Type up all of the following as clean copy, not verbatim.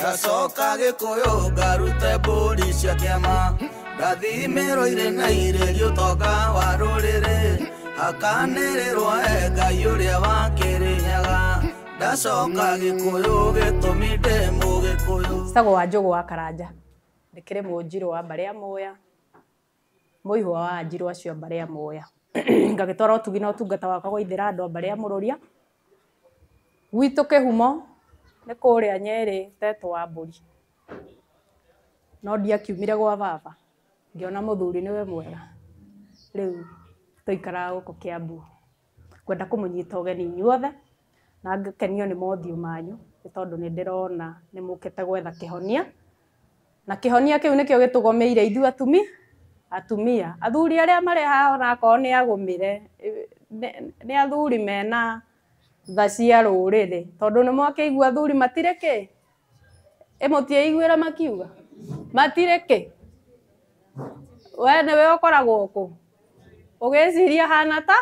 Ndacoka Gĩkũyũ ngarute mbũri cia kĩama. Ndathimĩrwo irĩ na irĩrio ũtonga wa rũrĩrĩ. Hakanĩrĩrwo e Ngai ũrĩa wa Kĩrĩnyaga. Ndacoka Gĩkũyũ gĩtũmi ndĩ Mũgĩkũyũ. Citagwo Wanjũgũ wa Karanja. Ndĩkĩrĩ Mũnjirũ wa mbarĩ ya Mũya, mũihwa wa Anjirũ acio a mbarĩ ya Mũya. Ngagĩtwara ũtugi na ũtungata wakwa gwaithĩra andũ a mbarĩ ya Mũrũria. Gwitũ kĩhumo nĩ kũrĩa Nyerĩ Tetũ wa Mbũri. No ndiakiumire gwa baba, ngĩona mũthuri nĩwe mwega. Rĩu tũikaraga gũkũ Kiambu. Ngwenda kũmũnyita ũgeni inyuothe na ngakenio nĩ mothiũ manyu nĩ tondũ nĩ ndĩrona nĩ mũkĩte gwetha kĩhonia. Na kĩhonia kĩu nĩkĩo gĩtũgomeire ithuĩ atumia. Athuri arĩa marĩ haha onakorwo nĩ agũmĩre, nĩ athuri mena tha cia rũrĩrĩ. Tondũ nĩ mwakĩigua athuri matirĩ kĩ? Ĩ mũtiĩiguĩra makiuga? Matirĩ kĩ? We nĩwe ũkoragwo kũ? Ũgĩciria hana ta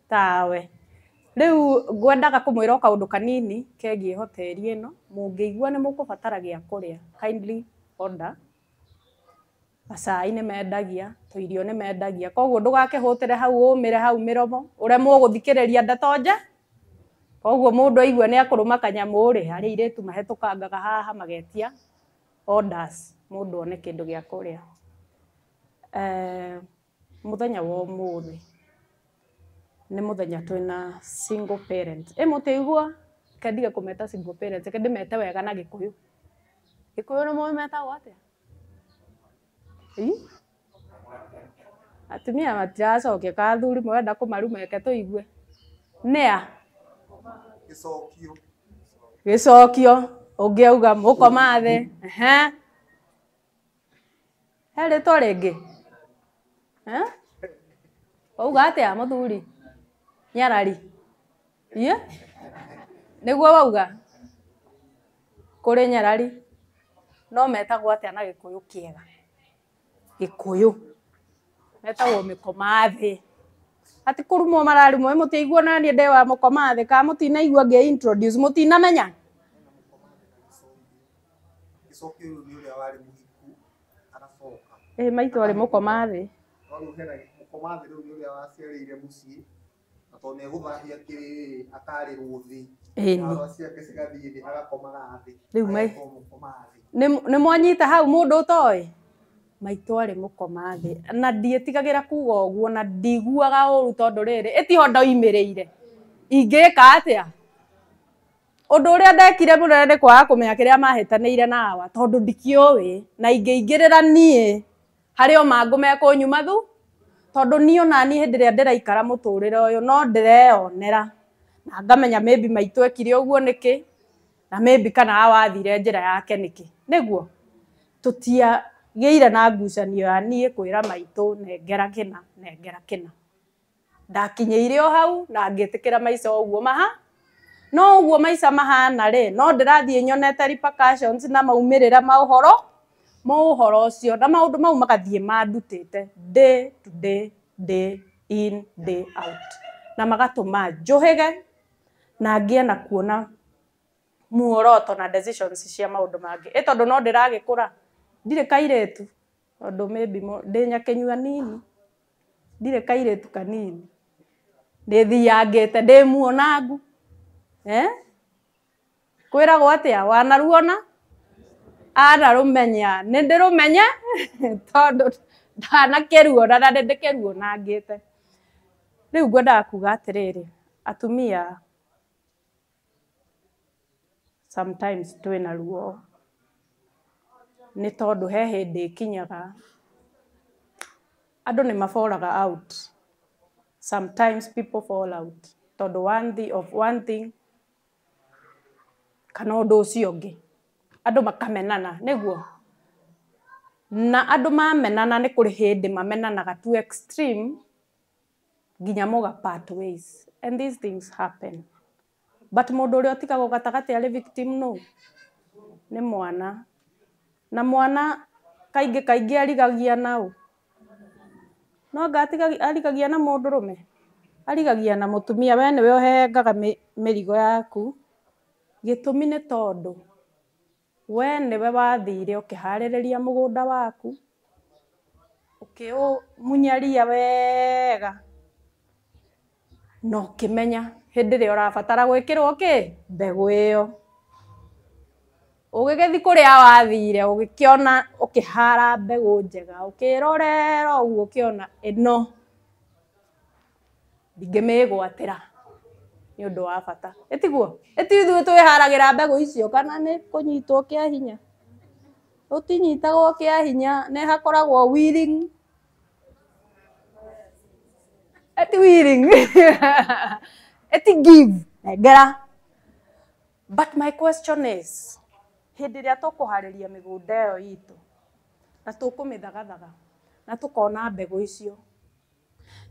tawe. Rĩu ngwendaga kũmwĩra o kaũndũ kanini kegiĩ hoteri ĩno. Mũngĩigua nĩ mũkũbatara gĩa kũrĩa, kindly order. Gacai nĩ mendagia, tũirio nĩ mendagia. Koguo ndũgakĩhũtĩre hau ũmĩre hau mĩromo, ũremwo gũthikĩrĩria ndeto nja. Koguo mũndũ aigua nĩ akũrũma kanyamũ rĩ, harĩ airĩtu mahĩtũkangaga haha magetia orders, mũndũ one kĩndũ gĩa kũrĩa. Mũthenya wa ũmũthĩ nĩ mũthenya twĩna single parents. Ĩ mũtiaigua? Reke ndige kũmeta single parents, reke ndĩmete wega na Gĩkũyũ. Gĩkũyũ nĩ mũĩ metagwo atĩa? Ĩ? Atumia matiracokia ka athuri mũrenda kũmaruma reke tũigue. Nĩa? Gĩcokio. Gĩcokio. Ũngĩ auga mũkoma thĩ. Ehe. He rĩtwa rĩngĩ? Wauga atĩa mũthuri? Nyarari. Iye? Nĩguo wauga? Kũrĩ nyarari. No metagwo atĩa na Gĩkũyũ kĩega? Gĩkũyũ. Metagwo mĩkoma thĩ. Ati kũrumwo mararumwo, mũtiaigua naniĩ ndĩ wa mũkoma thĩ, kana mũtinaigua ngĩ introduce, mũtinamenya? Gĩcokio rĩu nĩ ũrĩa warĩ mũhiku agacoka. Ĩ maitũ arĩ mũkoma thĩ. No rĩu hena mũkoma thĩ rĩu nĩ ũrĩa waciarĩire mũciĩ na tondũ nĩ egũthahia kĩrĩrĩ akarĩrwo thĩ. Ĩni. Ndawa ciake cigathiĩ thĩ agakomaga thĩ. Rĩu mai- Agetwo mũkoma thĩ. Nĩ mwanyita hau mũndũ ũtoĩ? Maitũ arĩ mũkoma thĩ. Na ndiĩtigagĩra kuga ũguo na ndiguaga ũru tondũ rĩrĩ, ĩtiho ndoimĩrĩire. Ingĩka atĩa? Ũndũ ũrĩa ndekire mũnene nĩ kwaga kũmenya kĩrĩa mahĩtanĩire na awa tondũ ndikĩũĩ na ingĩingĩrĩra niĩ harĩ o mangũ mekũnyuma thu tondũ niĩ ona niĩ hĩndĩ ĩrĩa ndĩraikara mũtũrĩre ũyũ no ndĩreyonera na ngamenya maybe maitũ ekire ũguo nĩkĩ na maybe kana awa athire njĩra yake nĩkĩ. Nĩguo tũtiagĩire na ngucanio ya niĩ kwĩra maitũ nengera kĩna nengera kĩna. Ndakinyĩire o hau na ngĩtĩkĩra maica ũguo maha no ũguo maica mahana rĩ no ndĩrathiĩ nyonete repercussions na maumĩrĩra ma ũhoro ma ũhoro ũcio na maũndũ mau magathiĩ mandutĩte day to day, day in day out na magatũma njũhĩge na ngĩe na kuona muoroto na decisions cia maũndũ mangĩ. Ĩ tondũ no ndĩragĩkũra ndirĩ kairĩtu tondũ maybe ndĩ nyakĩnyua nini ndirĩ kairĩtu kanini ndĩthiangĩte ndĩ muonangu. Kwĩragwo atĩa wanaruona anarũmenya nĩ ndĩrũmenye tondũ ndanakĩruona na nĩ ndĩkĩruonangĩte. Rĩu ngwendaga kuga atĩrĩrĩ, atumia sometimes twĩna ruo nĩ tondũ he hĩndĩ ĩkinyaga andũ nĩ maboraga out. Sometimes people fall out tondũ one thing kana ũndũ ũcio ũngĩ andũ makamenana nĩguo na andũ mamenana nĩ kũrĩ hĩndĩ mamenanaga to extreme nginya mũga part ways and these things happen but mũndũ ũrĩa ũtigagwo gatagatĩ arĩ victim no nĩ mwana na mwana kaingĩ kaingĩ arigagia naũ no anga arigagia na mũndũrũme arigagia na mũtumia we nĩwe ũhehengaga mĩrigo yaku gĩtũmi nĩ tondũ We nĩwe wathire ũkĩharĩrĩria mũgũnda waku, ũkĩũmunya ria wega, na ũkĩmenya hĩndĩ ĩrĩa ũrabatara gwĩkĩrwo kĩ mbegũ ĩyo. Ũgĩgĩthiĩ kũrĩa wathire ũgĩkĩona ũkĩhara mbegũ njega, ũkĩrorera ũguo ũkĩona ĩno ndingĩmĩgwatĩra nĩ ũndũ wa bata. Ĩtiguo? Ĩti ithuĩ twĩharagĩra mbegũ icio kana nĩ kũnyitwo kĩa hinya? Ũtinyitagwo kĩa hinya, nĩ hakoragwo willing. Ĩti willing. Ĩti give, nengera. But my question is, hĩndĩ ĩrĩa tũkũharĩria mĩgũnda ĩyo itũ na tũkũmĩthagathaga na tũkona mbegũ icio,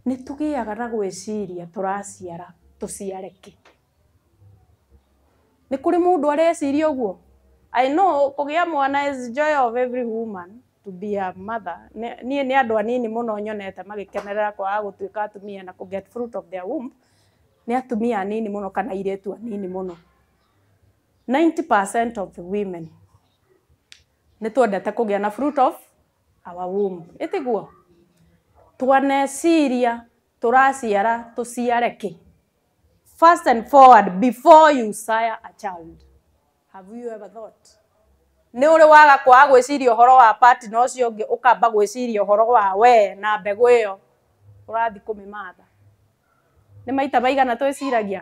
nĩ tũgĩaga na gwĩciria tũraciara tũciare kĩ? Nĩ kũrĩ mũndũ areciria ũguo? I know kũgĩa mwana is joy of every woman to be a mother. Niĩ nĩ andũ anini mũno nyonete magĩkenerera kwaga gũtuĩka atumia na kũ get fruit of their womb. Nĩ atumia anini mũno kana airĩtu anini mũno. 90% of the women nĩ twendete kũgĩa na fruit of our womb. Ĩtiguo? Twaneciria tũraciara tũciare kĩ? First and forward, before you sire a child. Have you ever thought? Nĩ ũrĩ waga kwaga gwĩciria ũhoro wa partner ũcio ũngĩ, ũkamba gwĩciria ũhoro wa we na mbegũ ĩyo ũrathiĩ kũmĩmatha. Nĩ maita maigana twĩciragia?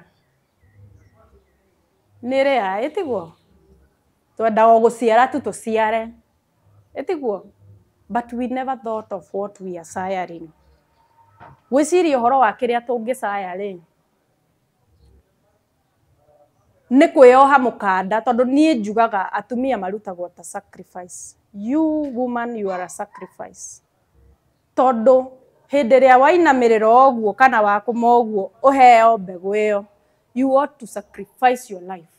Nĩ rĩa, ĩtiguo? Twendaga o gũciara tu tũciare. Ĩtiguo? But we never thought of what we are siring. Gwĩciria ũhoro wa kĩrĩa tũngĩcaya rĩ, nĩ kwĩyoha mũkanda, tondũ niĩ njugaga atumia marutagwo ta sacrifice. You woman, you are a sacrifice. Tondũ hĩndĩ ĩrĩa wainamĩrĩra ũguo kana wakũma ũguo ũheo mbegũ ĩyo, you ought to sacrifice your life.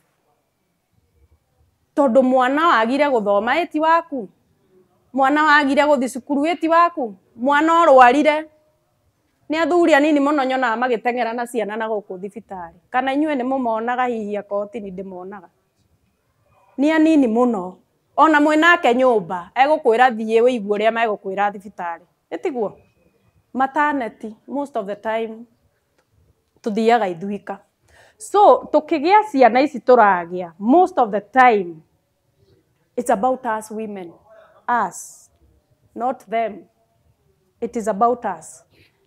Tondũ mwana wagire gũthoma ĩti waku, mwana wagire gũthiĩ cukuru ĩti waku, mwana ũrwarire. Nĩ athuri anini mũno nyonaga magĩteng'era na ciana na gũkũ thibitarĩ. Kana inyuĩ nĩ mũmonaga hihi akorwo ti niĩ ndĩmonaga. Nĩ anini mũno. Ona mwĩnake nyũmba egũkwĩra thiĩ wĩigue ũrĩa megũkwĩra thibitarĩ. Ĩtiguo? Maternity most of the time tũthiaga ithuika. So tũkĩgĩa ciana ici tũragĩa, most of the time it's about us women. Us, not them. It is about us.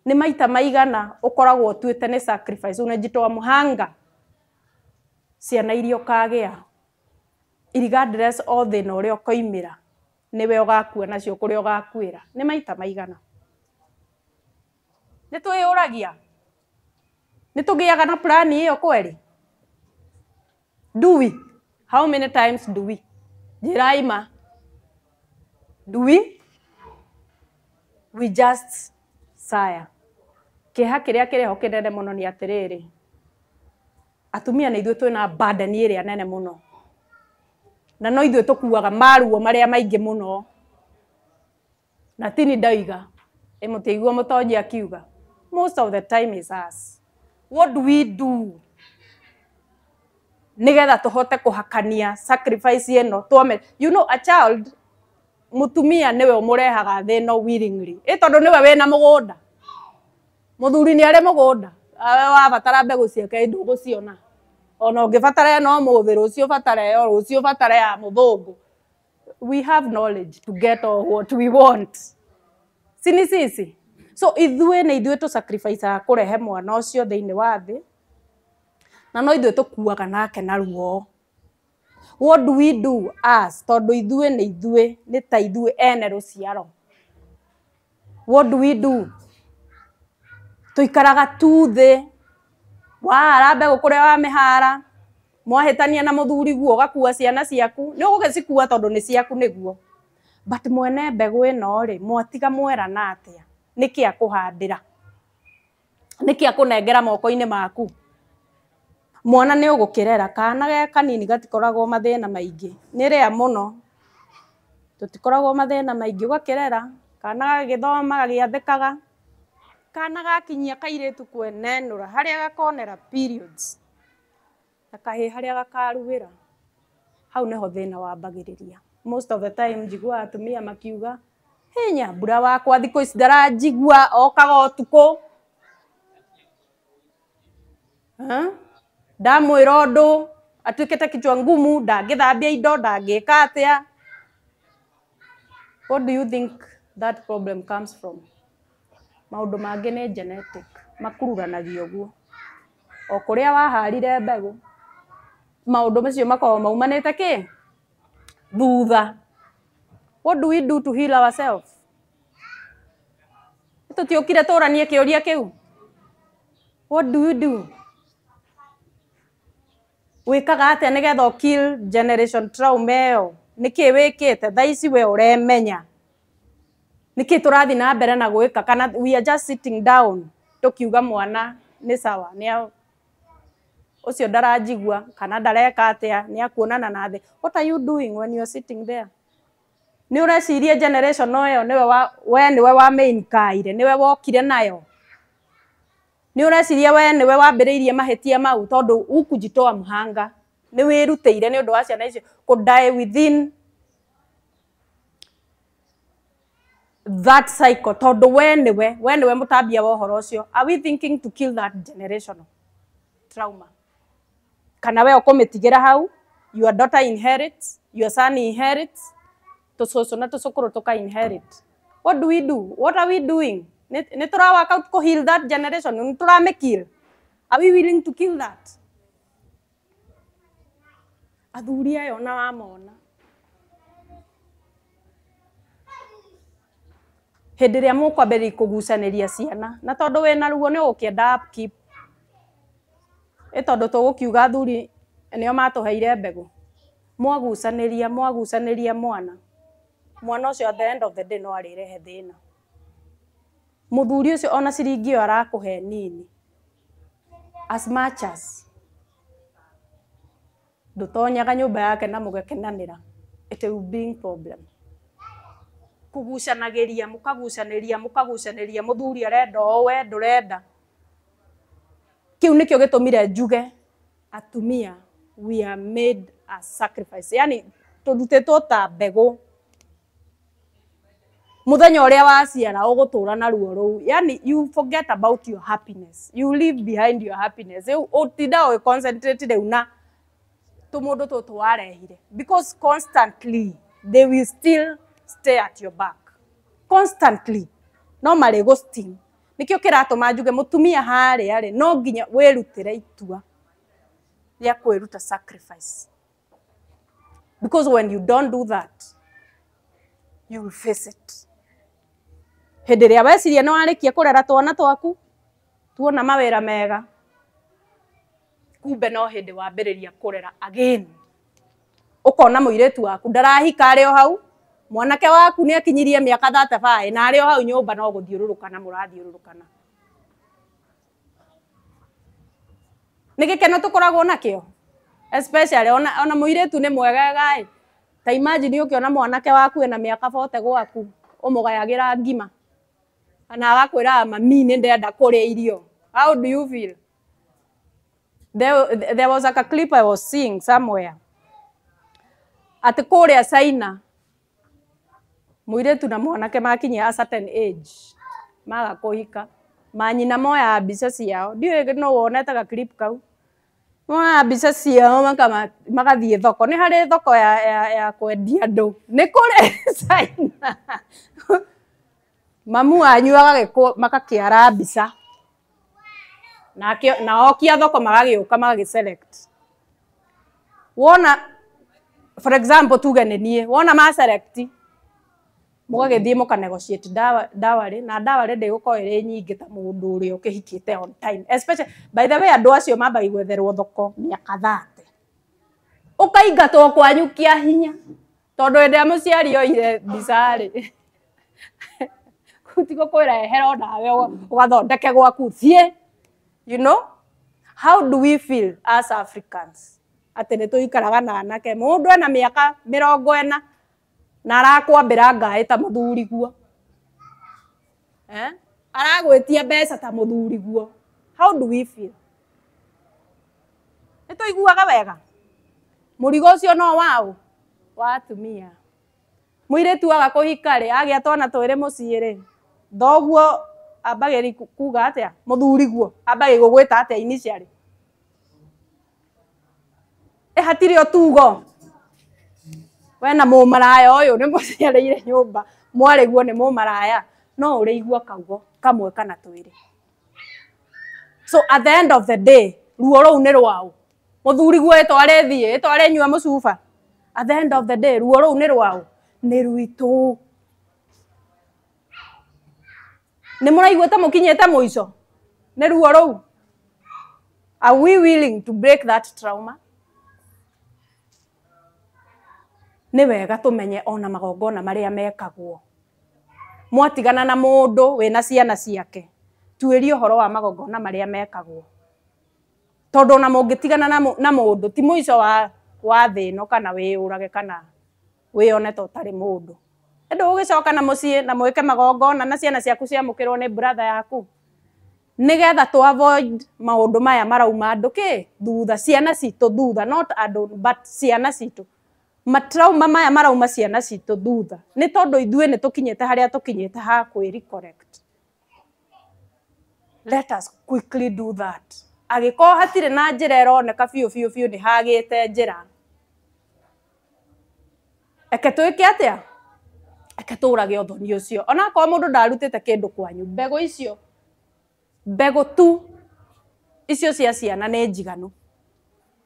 Nĩ maita maigana ũkoragwo ũtuĩte nĩ sacrifice, unajitoa mũhanga ciana iria ũkagĩa, regardless o thĩna ũrĩa ũkoimĩra, nĩwe ũgakua nacio kũrĩa ũgakuĩra. Nĩ maita maigana. Nĩ twĩyũragia? Nĩ tũgĩaga na plan ĩyo kweri? Do we? How many times do we? Njĩrai ma. Do we? We just sire. Kĩeha kĩrĩa kĩrĩ ho kĩnene mũno nĩ atĩrĩrĩ, atumia nĩ ithuĩ twĩna burden ĩrĩa nene mũno, na no ithuĩ tũkuaga maruo marĩa maingĩ mũno. Na tini ndoiga, ĩ mũtiaigua mũtonyi akiuga, most of the time is us. What do we do nĩgetha tũhote kũhakania sacrifice ĩno twame? You know, a child, mũtumia nĩwe ũmũrehaga thĩ ĩno willingly, ĩ tondũ nĩwe wĩna mũgũnda. Mũthuri nĩ arĩ mũgũnda, wabatara mbegũ ciake ndũgũciona. Ona ũngĩbatara ĩno ũmũthĩ, rũciũ ũbatare ĩyo, rũciũ ũbatare ya mũthũngũ. We have knowledge to get all what we want. Si ni sisi? So ithuĩ nĩ ithuĩ tũ-sacrifice kũrehe mwana ũcio thĩinĩ wa thĩ, na no ithuĩ tũkuaga nake na ruo. What do we do us? Tondũ ithuĩ nĩ ithuĩ, nĩ ta ithuĩ ene rũciaro. What do we do? Tũikaraga tu thĩ, wahara mbegũ kũrĩa wamĩhara, mwahĩtania na mũthuri guo ũgakua ciana ciaku, nĩ ũgũgĩcikua tondũ nĩ ciaku nĩguo. But mwene mbegũ ĩno rĩ, mwatiga mwerana atĩa? Nĩkĩ akũhandĩra? Nĩkĩ akũnengera moko-inĩ maku? Mwana nĩ ũgũkĩrera, kana ge kanini gatikoragwo mathĩna maingĩ. Nĩ rĩa mũno. Tũtikoragwo mathĩna maingĩ, ũgakĩrera, kana gagĩthoma gagĩathĩkaga. Kana gakinyia kairĩtu kwenenũra harĩa gakonera periods, na kahĩĩ harĩa gakaruĩra. Hau nĩho thĩna wambagĩrĩria. Most of the time njiguaga atumia makiuga, "Hĩ Nyambura wakwa thikũ ici ndaranjigua, okaga ũtukũ." Ndamwĩra ũndũ atuĩkĩte kichwa ngumu, ndangĩthambia indo, ndangĩka atĩa. What do you think that problem comes from? Maũndũ mangĩ nĩ genetic, makururanagia ũguo. O kũrĩa waharire mbegũ, maũndũ macio makoragwo maumanĩte kĩ? Thutha. What do we do to heal ourselves? Tũtiũkire tũranie kĩũria kĩu. What do you do? Wĩkaga atĩa nĩgetha ũ kill generation trauma ĩyo? Nĩkĩ wĩkĩte? Thaa ici we ũremenya. Nĩkĩ tũrathiĩ na mbere na gwĩka? Kana we are just sitting down tũkiuga mwana nĩ sawa, nĩ ũcio ndaranjigua kana ndareka atĩa, nĩ akuonana na thĩ. What are you doing when you are sitting there? Nĩ ũreciria generation ĩyo nĩwe wa, we nĩwe wa main kaire, nĩwe wokire nayo. Nĩ ũreciria we nĩwe wambĩrĩirie mahĩtia mau tondũ ukujitoa mhanga. Nĩ wĩrutĩire nĩ ũndũ wa ciana icio kũ die within that cycle tondũ we nĩwe mũtambia wa ũhoro ũcio. Are we thinking to kill that generational trauma? Kana we ũkũmĩtigĩra hau, your daughter inherits, your son inherits, tũcũcũ na tũcũkũrũ tũka inherit. What do we do? What are we doing? Nĩ tũra work out kũ heal that generation? Nĩ tũramĩ kill? Are we willing to kill that? Athuri aya ona wamona hĩndĩ ĩrĩa mũkwambĩrĩria kũgucanĩria ciana, na tondũ wĩna ruo nĩ ũgũkĩenda upkeep, ĩ tondũ tũgũkiuga athuri nĩo matũheire mbegũ, mwagucanĩria mwagucanĩria mwana, mwana ũcio at the end of the day no arĩrehe thĩna. Mũthuri ũcio ona ciringi ĩyo arakũhe nini, as much as ndũtonyaga nyũmba yake na mũgakenanĩra, it will bring problem. Kũgucanagĩria mũkagucanĩria mũkagucanĩria, mũthuri arenda o we ndũrenda. Kĩu nĩkĩo gĩtũmire njuge atumia we are made a sacrifice, yani tũrutĩtwo ta mbegũ. Mũthenya ũrĩa waciara ũgũtũra na ruo rũu, yani you forget about your happiness, you leave behind your happiness. Rĩu ũtinda ũgĩ concentrate rĩu na tũmũndũ tũtũ warehire, because constantly they will still stay at your back constantly, no marĩ gũ sting. Nĩkĩo kĩratũma njuge mũtumia harĩa rĩ, no nginya wĩrutĩre itua rĩa kwĩruta sacrifice, because when you don't do that you will face it. Hĩndĩ ĩrĩa weciria nĩ warĩkia kũrera twana twaku, tuona mawĩra mega, kumbe no hĩndĩ wambĩrĩria kũrera again. Ũkona mũirĩtu waku ndarahika arĩ o hau, mwanake waku nĩ akinyirie mĩaka 35 na arĩ o hau nyũmba no gũthiũrũrũkana mũrathiũrũrũkana. Nĩ gĩkeno tũkoragwo nakĩo, especially ona mũirĩtu nĩ mwegega ĩ. Ta imagine ũkĩona mwanake waku ena mĩaka 40 gwaku, ũmũgayagĩra ngima kana agakwĩraga mami nĩ ndĩrenda kũrĩa irio. How do you feel? There was like a clip I was seeing somewhere atĩ kũrĩa China mũirĩtu na mwanake makinyia a certain age maga kũhika, manyina moyaga mbica ciao, ndiũĩ no wonete ga clip kau, moyaga mbica ciao magathiĩ thoko. Nĩ harĩ thoko ya kwendia andũ nĩ kũrĩ China. Mamu wanyu agagĩkwo makakĩara mbica nake na okia thoko magagĩũka magagĩ select. Wona for example tuge nĩ niĩ, wona ma select mũgagĩthiĩ mũka negotiate dowry, na dowry ndĩgũkorwo ĩrĩ nyingĩ ta mũndũ ũrĩa ũkĩhikĩte on time. Especially by the way andũ acio mambagia gwetherwo thoko mĩaka 30, ũkaingatwo kwanyu kĩa hinya tondũ hĩndĩ ĩrĩa mũciari oire mbica rĩ, ti gũkwĩra ehera onawe ũgathondeke gwaku thiĩ. You know how do we feel as Africans atĩ nĩ tũikaraga na anake, mũndũ ena mĩaka 40 na arakwambĩra ngaĩ ta mũthuriguo, eh? Aragwĩtia mbeca ta mũthuriguo. How do we feel? Nĩ tũiguaga wega? Mũrigo ũcio no wao wa atumia. Mũirĩtu aga kũhika rĩ, agĩa twana twĩrĩ mũciĩ rĩ, thoguo ambagĩri kuga atĩa? Mũthuriguo ambagĩri gũgwĩta atĩa initially? Ĩ hatirĩ ũtugo. We na mũmaraya ũyũ nĩ mũciarĩire nyũmba, mwarĩguo nĩ mũmaraya, no ũrĩigua kaugo kamwe kana twĩrĩ. So at the end of the day, ruo rũu nĩ rwao. Mũthuriguo ĩtware thiĩ, ĩtware nyua mũcuba. At the end of the day, ruo rũu nĩ rwao, nĩ rwitũ. Nĩ mũraigua ta mũkinyĩte mũico? Nĩ ruo rũu. Are we willing to break that trauma? Nĩ wega tũmenye ona magongona marĩa mekagwo. Mwatigana na mũndũ wĩna ciana ciake, tuĩrie ũhoro wa magongona marĩa mekagwo. Tondũ ona mũngĩtigana na mũndũ ti mũico wa thĩ ĩno kana wĩyũrage kana wĩyone ta ũtarĩ mũndũ. Ĩndĩ ũgĩcoka na mũciĩ na mwĩke magongona na ciana ciaku ciamũkĩrwo nĩ brother yaku. Nĩgetha tũ avoid maũndũ maya marauma andũ kĩ thutha, ciana citũ thutha, not andũ but ciana citũ. Matrauma maya marauma ciana citũ thutha nĩ tondũ ithuĩ nĩ tũkinyĩte harĩa tũkinyĩte ha kwĩ recollect. Let us quickly do that. Angĩkorwo hatirĩ na njĩra ĩroneka biũ biũ biũ nĩ hagĩte njĩra, eke twĩke atĩa? Eke tũrage ũthoni ũcio. Onakorwo mũndũ ndarutĩte kĩndũ kwanyu, mbegũ icio, mbegũ tu icio cia ciana nĩ njiganu.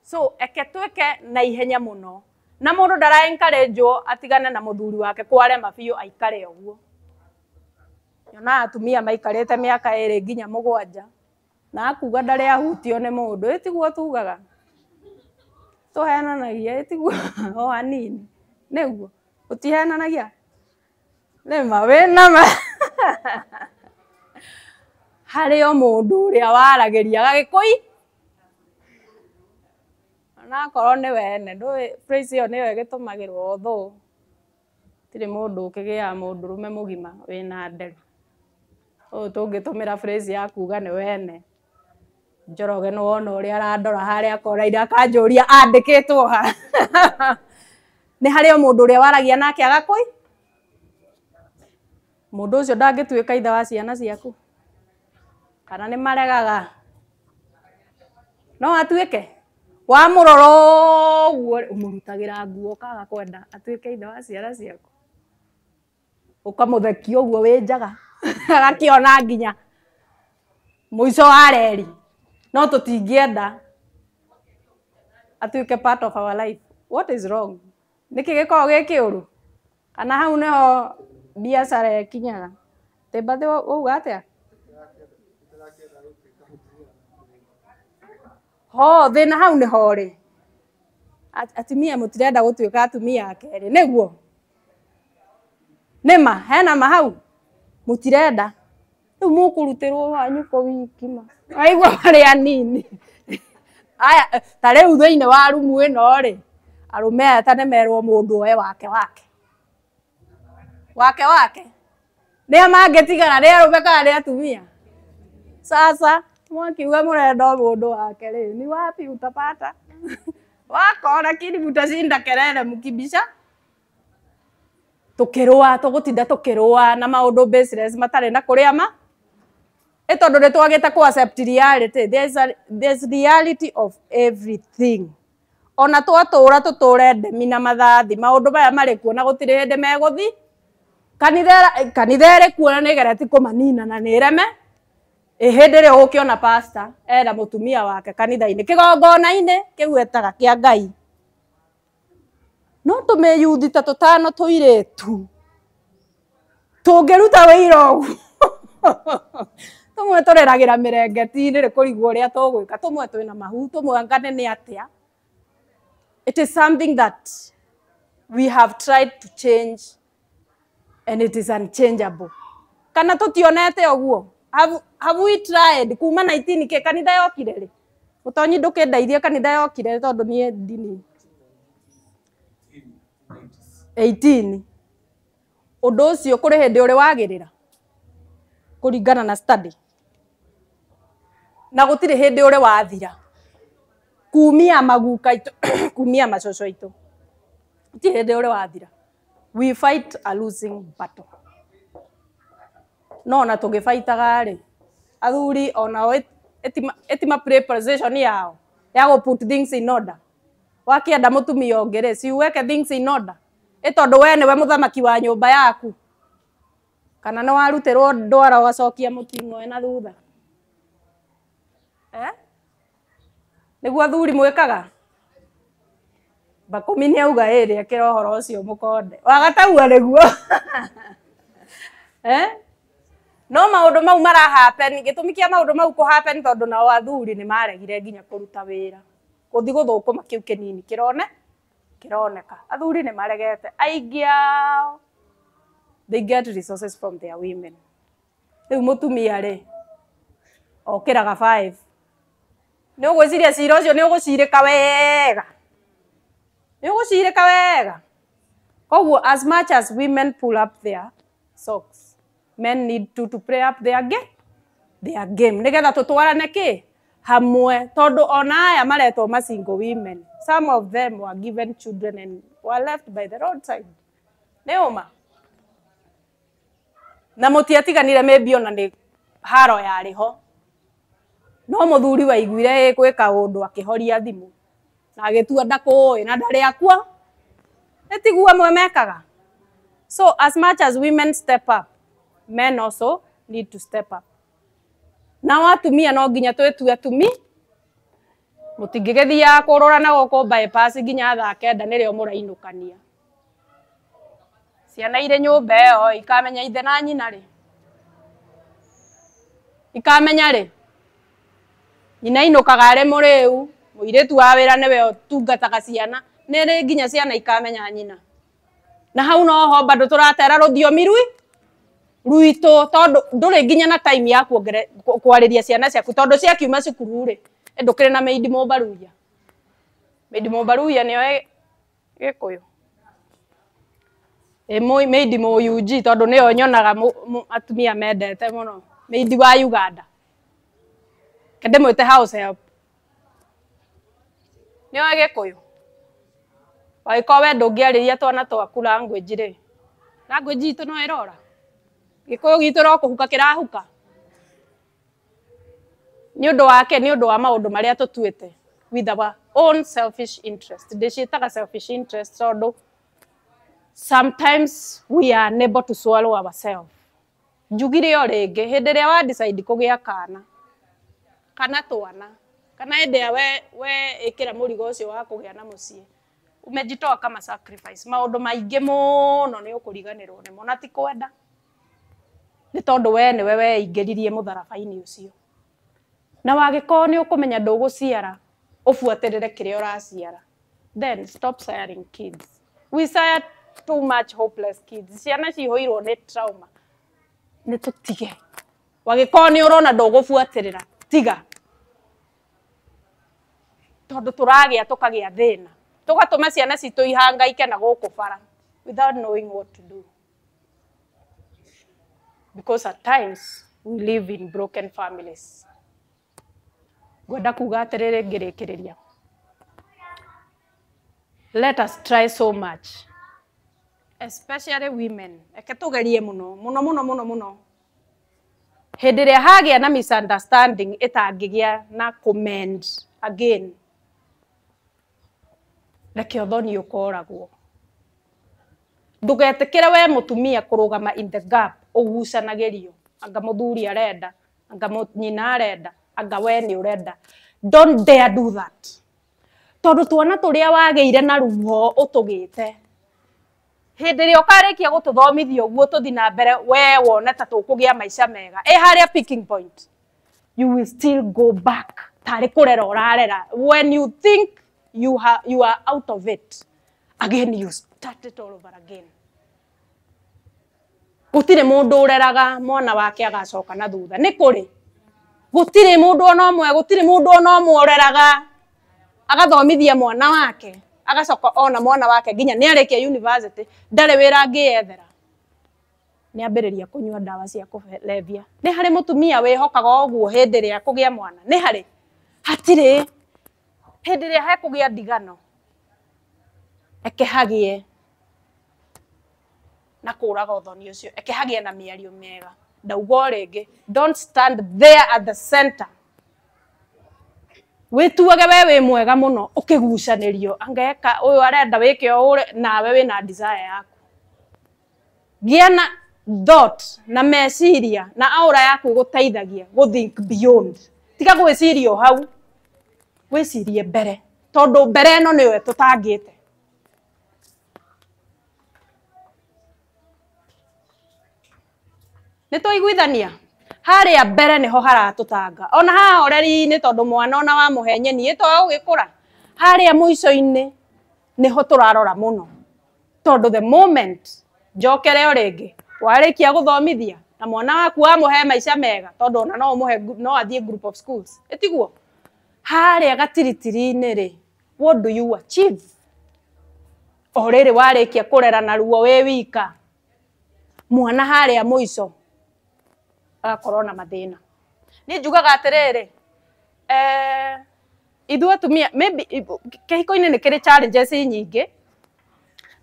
So eke twĩke na ihenya mũno. Na mũndũ ndara encourage atigane na mũthuri wake kwarema biũ aikare ũguo. Nyonaga atumia maikarĩte mĩaka 2 nginya 7 na akuga ndarĩ ahutio nĩ mũndũ. Ĩtiguo tugaga, tũhenanagia, ĩtiguo o hanini. Nĩguo ũtihenanagia nĩma wĩna ma. Harĩ o mũndũ ũrĩa waragĩria Gagĩkũyũ, onakorwo nĩ wene, ndũĩ phrase ĩyo nĩyo ĩgĩtũmagĩrwo although tirĩ mũndũ ũkĩgĩaga mũndũrũme mũgima wĩna nderu. Ũyũ tũngĩtũmĩra phrase ya kuga nĩ wene. Njoroge nĩ wona ũrĩa arandora harĩa kona-inĩ akanjũria andĩkĩtwo ha. Nĩ harĩ o mũndũ ũrĩa waragia nake agakũi. Mũndũ ũcio ndangĩtuĩka ithe wa ciana ciaku. Kana nĩ maregaga? No atuĩke. Wamũrora ũguo ũmũrutagĩra nguo ũkaga kwenda atuĩke ithe wa ciana ciaku. Ũkamũthekia ũguo wĩ njaga agakĩona nginya mũico wa reri. No tũtingĩenda atuĩke part of our life. What is wrong? Nĩkĩ gĩkoragwo gĩ kĩũru? Kana hau nĩho biacara ĩkinyaga? Tĩmbathĩ wauga atĩa? Ho thĩna hau nĩho rĩ. Atumia mũtirenda gũtuĩka atumia a kerĩ, nĩguo? Nĩma hena ma hau? Mũtirenda. Rĩu mũkũrutĩrwo wanyu kũu wiki ma. Waigua marĩ anini. Aya, ta rĩu thĩinĩ wa rumu ĩno rĩ, arũme aya ta nĩmerwo mũndũ oe wake wake. Wake wake. Nĩa mangĩtigara, nĩ arũme kana nĩ atumia? Sasa mwakiuga mũrenda o mũndũ wake rĩ, ni wapi utapata? Wako lakini mtashinda kelele mkibisha. Tukĩrũa, tũgũtinda tũkĩrũa na maũndũ baseless matarĩ na kũrĩa ma. Ĩ tondũ nĩ twagĩte kũ accept reality. There's reality of everything. Ona twatũra tũtũre ndemi na mathathi, maũndũ maya marĩ kuo na gũtirĩ hĩndĩ megũthi. Kanitha ĩrĩ kuo na nĩĩgeretie kũmanina na nĩĩreme. Ĩ hĩndĩ ĩrĩa ũgũkĩona pastor ena mũtumia wake kanitha-inĩ kĩgongona-inĩ kĩu etaga kĩa Ngai. No tũmĩyuthi ta tũtano tũirĩtu tũngĩruta wĩira ũguo tũmwe tũreragĩra mĩrengeti-inĩ nĩ kũrigwo ũrĩa tũgwĩka, tũmwe twĩna mahu, tũmwe anga nĩ atĩa. It is something that we have tried to change and it is unchangeable. Kana tũtionete ũguo? Have we tried kuma 19 ke kanitha yokire rĩ? Mũtonyi ndũkĩndeithie kanitha yokire tondũ niĩ ndini 18. Ũndũ ũcio kũrĩ hĩndĩ ũrĩ wagĩrĩra kũringana na study, na gũtirĩ hĩndĩ ũrĩ wathira. Kumia maguka itu, kumia macoco itu. Gũtirĩ hĩndĩ ũrĩ wathira. We fight a losing battle. No ona tũgĩbaitaga rĩ, athuri onao ĩtima preposition yao ya gũ put things in order. Wakĩenda mũtumia ũngĩ rĩ, si uweke things in order. Ĩ tondũ we nĩwe mũthamaki wa nyũmba yaku. Kana nĩ warutĩrwo ndwara ũgacokia mũting'oe na thutha. Eh? Nĩguo athuri mwĩkaga? Bakũmi nĩ auga ĩrĩ ekĩra ũhoro ũcio mũkonde. Wagataua nĩguo. Eh? No maũndũ mau mara happen, gĩtũmi kĩa maũndũ mau kũ happen tondũ nao athuri nĩ maregire nginya kũruta wĩra. Gũthiĩ gũthũkũma kĩu kĩnini kĩrone kĩroneka. Athuri nĩ maregete. Aingĩ ao they get resources from their women. Rĩu mũtumia rĩ okĩraga 5. Nĩ ũgwĩciria cira ũcio nĩ ũgũcirĩka wega. Nĩ ũgũcirĩka wega. Koguo as much as women pull up their socks, men need to play up their game, their game. Nĩgetha tũtwarane kĩ hamwe tondũ ona aya maretwo ma single women, some of them were given children and were left by the roadside. Nĩ ũma. Na mũtiatiganire maybe ona nĩ haro yarĩ ho. No mũthuri waiguire ĩ gwĩ kaũndũ akĩhoria thimũ na agĩtua ndakũĩ na ndarĩ akua. Nĩ tiguo amwe mekaga. So as much as women step up, men also need to step up. Nao atumia no nginya twĩtue atumi. Mũtingĩgĩthiaga kũrũra na gũkũ bypass nginya thaa kenda nĩrĩo mũrainũkania. Ciana irĩ nyũmba ĩyo ikamenya ithe na nyina rĩ. Ikamenya rĩ. Nyina ainũkaga arĩ mũrĩu, mũirĩtu wa wĩra nĩwe ũtungataga ciana. Nĩ rĩ nginya ciana ikamenya nyina. Na hau noho bado tũratera rũthiomi rwitũ tondũ ndũrĩ nginya na time ya kwarĩria ciana ciaku tondũ ciakiuma cukuru rĩ, ndũkĩrĩ na maid mũmbaruya. Maid mũmbaruya nĩyo Gĩkũyũ. Ĩ maid mũyunji tondũ nĩyo nyonaga atumia mendete mũno. Maid wa Uganda. Kende mwĩte house help. Nĩyo Gĩkũyũ. Wagĩkorwo we ndũngĩarĩria twana twaku language rĩ, language itũ no ĩrora. Gĩkũyũ gitũ no kũhuka kĩrahuka. Nĩ ũndũ wake, nĩ ũndũ wa maũndũ marĩa tũtuĩte with our own selfish interest. Ndĩciĩtaga selfish interest tondũ sometimes we are unable to swallow ourselves. Njugire o rĩngĩ, hĩndĩ ĩrĩa wa decide kũgĩa kana, kana twana, kana hĩndĩ ĩrĩa we ĩkĩra mũrigo ũcio wa kũgĩa na mũciĩ, umejitoa kama sacrifice. Maũndũ maingĩ mũno nĩ ũkũriganĩrwo nĩmo na ti kwenda. Nĩ tondũ we nĩwe weingĩririe mũtharaba-inĩ ũcio. Na wagĩkorwo nĩ ũkũmenya ndũgũciara, ũbuatĩrĩre kĩrĩa ũraciara. Then stop siring kids. We sire too much hopeless kids. Ciana cihũirwo nĩ trauma. Nĩ tũtige. Wagĩkorwo nĩ ũrona ndũgũbuatĩrĩra, tiga. Tondũ tũragĩa tũkagĩa thĩna. Tũgatũma ciana citũ ihangaike na gũkũ bara without knowing what to do. Because at times we live in broken families. Ngwenda kuga atĩrĩrĩ ngĩrĩkĩrĩria. Let us try so much. Especially women. Eke tũgerie mũno, mũno mũno mũno mũno. Hĩndĩ ĩrĩa hagĩa na misunderstanding ĩtangĩgĩa na commend again. Reke ũthoni ũkoragwo. Ndũgetĩkĩre we mũtumia kũrũgama in the gap ũgucanagĩrio. Anga mũthuri arenda, anga nyina arenda, anga we nĩ ũrenda. Don't dare do that. Tondũ twana tũrĩa wagĩire na ruo ũtũgĩte. Hĩndĩ ĩrĩa ũkarĩkia gũtũthomithia ũguo tũthi na mbere we wone ta tũkũgĩa maica mega. Ĩ harĩa picking point. You will still go back. Tarĩ kũrera ũrarera. When you think you are out of it, again you start it all over again. Gũtirĩ mũndũ ũreraga mwana wake agacoka na thutha. Nĩ kũrĩ. Gũtirĩ mũndũ ona ũmwe, gũtirĩ mũndũ ona ũmwe ũreraga agathomithia mwana wake, agacoka ona mwana wake nginya nĩ arĩkia university, ndarĩ wĩra angĩyethera. Nĩ ambĩrĩria kũnyua ndawa cia kũrebia. Nĩ harĩ mũtumia wĩhokaga ũguo hĩndĩ ĩrĩa kũgĩa mwana? Nĩ harĩ? Hatirĩ. Hĩndĩ ĩrĩa hekũgĩa ndigano, ekehagie na kũraga ũthoni ũcio, ekehagie na mĩario mĩega. Ndauga o rĩngĩ, don't stand there at the center. Wĩtuage we wĩ mwega mũno ũkĩgucanĩrio, angeka ũyũ arenda wĩke o ũrĩa, nawe wĩna desire yaku. Gĩa na thought na meciria na aura yaku ĩgũteithagia gũ think beyond. Tiga gwĩciria o hau, wĩcirie mbere, tondũ mbere ĩno nĩyo ĩtũtangĩte. Nĩ twaiguithania? Harĩa mbere nĩho haratũtanga. Ona haha ũreri-inĩ tondũ mwana ona wamũhe nyeni ĩtoĩ gũgĩkũra. Harĩa mũico-inĩ nĩho tũrarora mũno. Tondũ the moment njokere o rĩngĩ, warĩkia gũthomithia na mwana waku wamũhe maica mega, tondũ ona no ũmũhe, no athiĩ group of schools. Ĩtiguo? Harĩa gatiritiri-inĩ rĩ, what do you achieve? O rĩrĩ warĩkia kũrera na ruo wĩ wika, mwana harĩa mũico agakorwo na mathĩna. Niĩ njugaga atĩrĩrĩ, ithuĩ atumia, maybe kĩhiko-inĩ nĩ kĩrĩ challenges nyingĩ,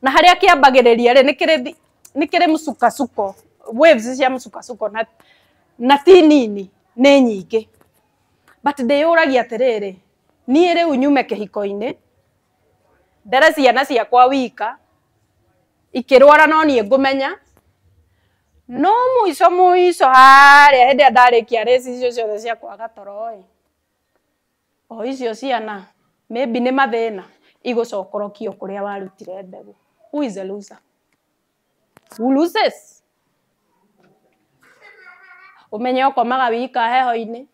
na harĩa kĩambagĩrĩria rĩ, nĩ kĩrĩ msukasuko, waves cia msukasuko na ti nini, nĩ nyingĩ. But ndĩyũragia atĩrĩrĩ, niĩ rĩu nyume kĩhiko-inĩ, ndere ciana ciakwa wika, ikĩrwara no niĩ ngũmenya, no mũico mũico harĩa hĩndĩ ĩrĩa ndarĩkia race icio ciothe cia kwaga toro ĩ, o icio ciana maybe nĩ mathĩna igũcokorokio kũrĩa warutire mbegũ. Who is a loser? Who loses? Ũmenye ũkomaga wika heho-inĩ,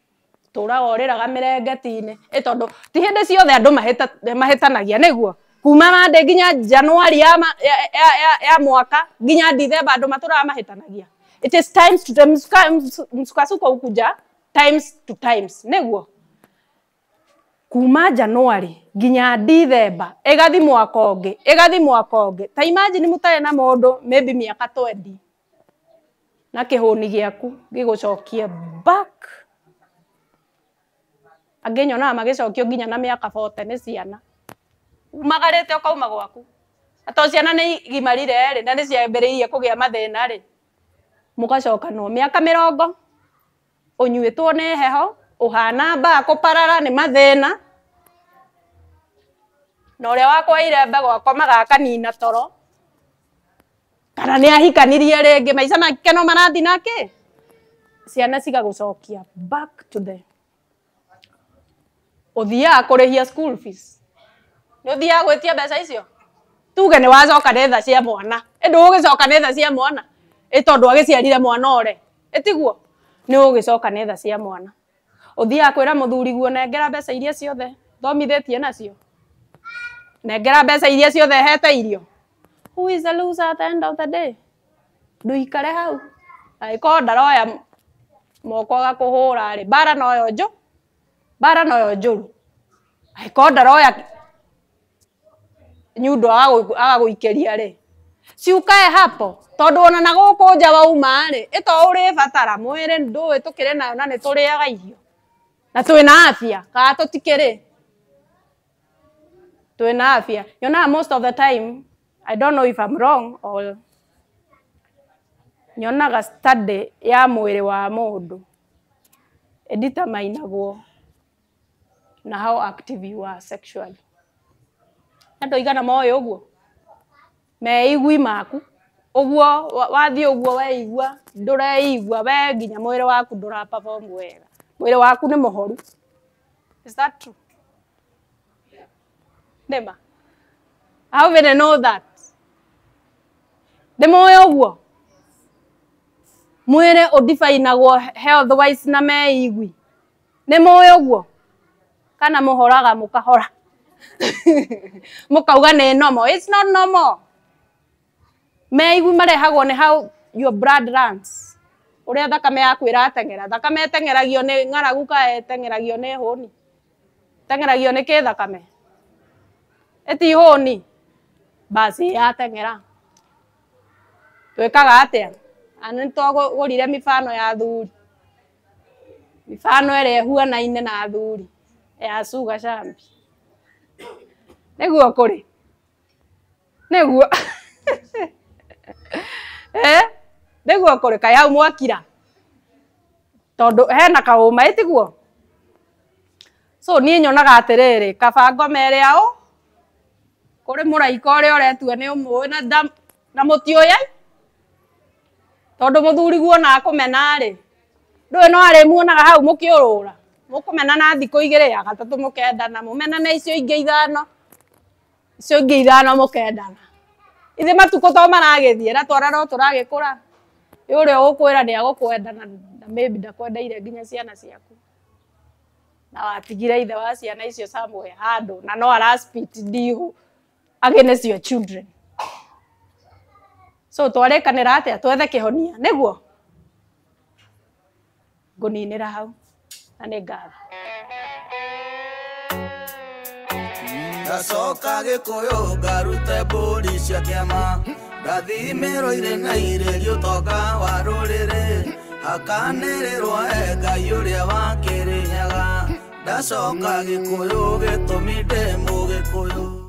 tũraga ũrĩraga mĩrengeti-inĩ, ĩ tondũ ti hĩndĩ ciothe andũ mahĩtanagia nĩguo. Kuma Monday nginya January ya mwaka nginya December andũ matũraga mahĩtanagia. It is times to times, msukasuko ukuja times to times nĩguo. Kuma January nginya December ĩgathi mwaka ũngĩ, ĩgathi mwaka ũngĩ. Ta imagine mũtarĩ na mũndũ maybe mĩaka 20 na kĩhũni gĩaku gĩgũcokie back. Angĩ nyonaga magĩcokio nginya na mĩaka 40 nĩ ciana. Umagarĩte ũkauma gwaku. To ciana nĩ igimarire rĩ, na nĩ ciambĩrĩirie kũgĩa mathĩna rĩ, mũgacokanwo mĩaka mĩrongo, ũnyuĩtwo nĩ heho, ũhana mbaa kũparara nĩ mathĩna, na ũrĩa wakwaire mbegũ akomaga akanina toro, kana nĩ ahikanirie rĩngĩ, maica make no marathiĩ nake, ciana cigagũcokia back to the ũthiaga kũrĩhia school fees. Nĩ ũthiaga gwĩtia mbeca icio? Tuge nĩ wacoka nĩ tha cia mwana. Ĩ ndũgũgĩcoka nĩ tha cia mwana? Ĩ tondũ agĩciarire mwana ũre. Ĩtiguo? Nĩ ũgũgĩcoka nĩ tha cia mwana. Ũthiaga kwĩra mũthuriguo nengera mbeca iria ciothe thomithĩtie nacio. Nengera mbeca iria ciothe hete irio. Who is a loser at the end of the day? Ndũikare hau. Angĩkorwo ndaroya moko agakũhũra rĩ, mbara noyo njũ. Mbara noyo njũru. Angĩkorwo ndaroya nyundo agagũikĩria rĩ, ciukae hapo, tondũ ona na gũkũ nja wauma rĩ, ĩ to ũrĩbatara mwĩrĩ ndũĩ tũkĩrĩ nayo na nĩ tũrĩaga irio na twĩna afya, kana tũtikĩrĩ? Twĩna afya. Nyonaga most of the time, I don't know if I'm wrong or nyonaga study ya mwĩrĩ wa mũndũ ĩdeterminagwo na how active you are sexually. Andũ aigana moĩ ũguo? Meigui maku ũguo wathiĩ ũguo weigua ndũreigua we nginya mwĩrĩ waku ndũra perform wega, mwĩrĩ waku nĩ mũhoru. Is that true? Nĩma? How many know that? Nĩ moĩ ũguo? Mwĩrĩ ũdefinagwo health wise na meigui. Nĩ moĩ ũguo? Kana mũhoraga mũkahora mũkauga nĩ normal. It's not normal. Meigui marehagwo nĩ how your blood runs, ũrĩa thakame yaku ĩrateng'era. Thakame ĩteng'eragio nĩ ng'aragu kana ĩteng'eragio nĩ hũni? Ĩteng'eragio nĩ kĩ thakame? Ĩti hũni? Basi yateng'era. Twĩkaga atĩa? Na nĩ twagũrire mifano ya athuri, mifano ĩrĩa ĩhuanaine na athuri ya Sugar Shambi. Nĩguo kũrĩ. Nĩguo. Nĩguo kũrĩ kaĩ hau mwakira. Tondũ hena kaũma ĩtiguo. So niĩ nyonaga atĩrĩrĩ kaba ngoma ĩrĩa ũ kũrĩ mũraika ũrĩa ũretua nĩ ũmũĩ na mũtiũĩ tondũ mũthuri guo na akũmena rĩ ndũĩ no arĩmuonaga hau mũkĩũrũra mũkũmena na thikũ igĩrĩ ya gatatũ mũkendana mũmenane icio ingĩ ithano icio ingĩ ithano mũkendana ithe matukũ to maragĩthiĩ na twana no tũragĩkũra ũrĩa ũgũkwĩra nĩ agũkwenda na maybe ndakwendeire nginya ciana ciaku na watigire ithe wa ciana icio somewhere handũ na no araspit ndihu against your children. So twarĩkanĩra atĩa twethe kĩhonia nĩguo ngũninĩra hau na nĩ ngatho. Ndacoka Gĩkũyũ ngarute mbũri cia kĩama ngathimĩrwo irĩ na irĩrio ũtonga wa rũrĩrĩ hakanĩrĩrwo e Ngai ũrĩa wa Kĩrĩnyaga. Ndacoka Gĩkũyũ gĩtũmi ndĩ Mũgĩkũyũ.